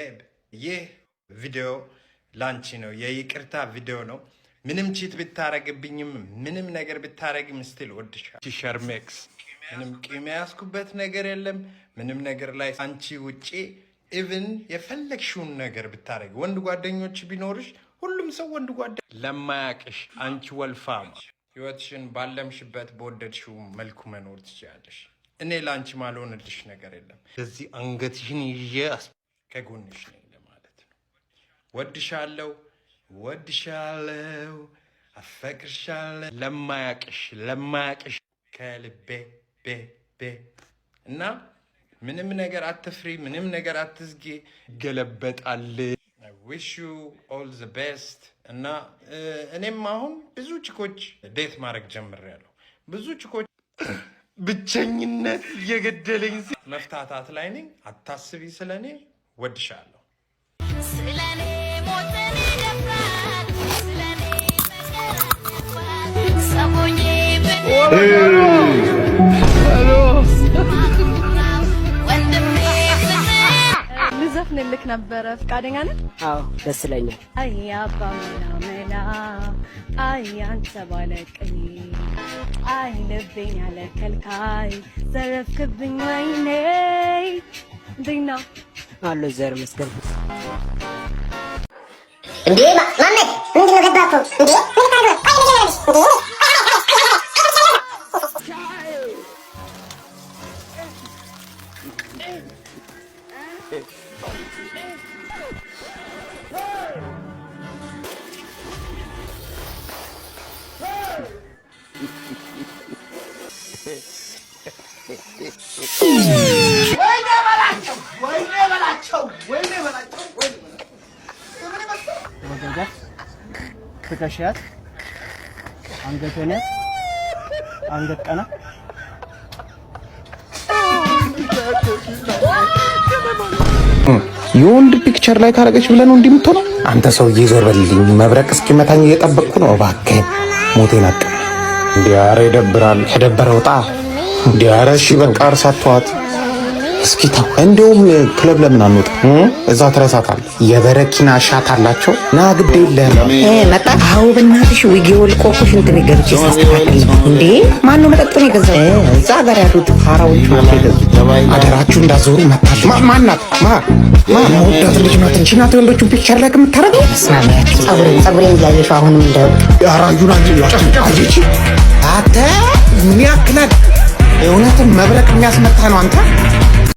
Babe፣ ይህ ቪዲዮ ላንቺ ነው፣ የይቅርታ ቪዲዮ ነው። ምንም cheat ብታረግብኝም ምንም ነገር ብታረግም still ወድሻለሁ። ሸርሜክስ ምንም ቂም የያዝኩበት ነገር የለም። ምንም ነገር ላይ አንቺ ውጪ even የፈለግሽውን ነገር ብታረግ፣ ወንድ ጓደኞች ቢኖርሽ፣ ሁሉም ሰው ወንድ ጓደ ለማያቅሽ አንቺ ወልፋማ ህይወትሽን ባለምሽበት በወደድሽው መልኩ መኖር ትችያለሽ። እኔ ለአንቺ ማልሆንልሽ ነገር የለም። በዚህ አንገትሽን ይዤ ከጎንሽ ነኝ ለማለት ነው። ወድሻለሁ፣ ወድሻለሁ፣ አፈቅርሻለሁ። ለማያቅሽ ለማያቅሽ ከልቤ ቤ ቤ እና ምንም ነገር አትፍሪ፣ ምንም ነገር አትዝጊ። ይገለበጣል። Wish you all the best። እና እኔም አሁን ብዙ ችኮች date ማድረግ ጀምሬያለሁ። ብዙ ችኮች ብቸኝነት እየገደለኝ መፍታታት ላይ ነኝ። አታስቢ ስለ እኔ፣ ወድሻለሁ። ስለኔ ሞትን ይደፍራል፣ ስለኔ መከራን ሰው ሆኜ ወንድሜ ፍቅር ልዘፍንልክ ነበረ። ፈቃደኛ ነህ? አዎ፣ ደስ ይለኛል። አይ አባ መላ መላ፣ አይ አንተ ባለቅኔ፣ አይ ልቤን ያለ ከልካይ ዘረፍክብኝ ወይኔ። እንዴት ነው? አሎ፣ እግዚአብሔር ይመስገን። እንዴ ማመድ፣ ምንድን ነው ገባህ እኮ እንዴ? ምን ታደርግ? ቆይ መጀመሪያ እንዴ። ወይኔ በላቸው፣ ወይኔ በላቸው፣ ወይኔ በላቸው፣ ወይኔ በላቸው። ወገብ ትከሻ ያዝ፣ አንገት ያዝ፣ አንገት ቀና። የወንድ picture like ካረገች ብለህ ነው እንዲህ የምትሆነው? አንተ ሰውዬ ዞር በልልኝ። መብረቅ እስኪመታኝ እየጠበቅኩ ነው። እባክህ ሞቴን አቅ እንዲ። ኧረ ይደብራል። ከደበረ ውጣ። እንዲ ኧረ እሺ በቃ እርሳት ተዋት። እስኪ ተው። እንዲሁም ክለብ ለምን አንወጣ? እዛ ትረሳታል። የበረኪና shot አላቸው። ና ግድ የለህም። መጣ። አዎ በእናትሽ ዊጌ ወልቆ እኮ ሽንት ቤት ገብቼ ሳስተካክል ነው። እንዴ፣ ማነው መጠጡን የገዛው? እዛ ሀገር ያሉት ፋራዎች ናቸው የገዙት። አደራችሁ እንዳዞሩ መታለች። ማናት? ማ ማ መወዳት ልጅ ናት እንጂ ናት የወንዶቹን picture like የምታደርገው። ጸጉሬን ጸጉሬን እያየሽው አሁንም እንደው አራዩን አየች። አንተ ምን ያክላል? እውነትም መብረቅ የሚያስመታ ነው አንተ።